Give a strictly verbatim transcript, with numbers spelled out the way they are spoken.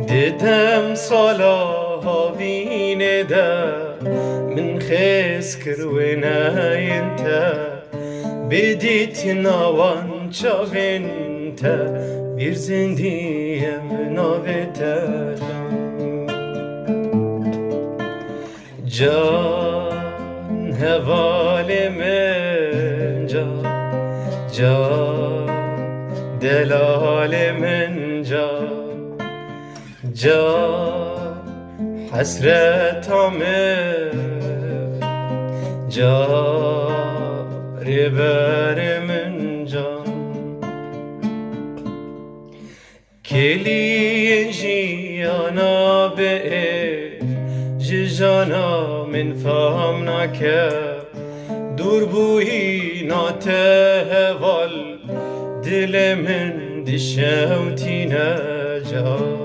Di dem sala havînê de min xêz kir wêneyên te. Bê dîtina wan çavên te, bîr zindî ye bi navê te. Can hevalê min can, can delalê min can, can hesreta min, can rêberê min can. Kêliyên jiyana bi êş ji jana min fam nake. Dûrbûyîna te heval dilê min dişewtîne can.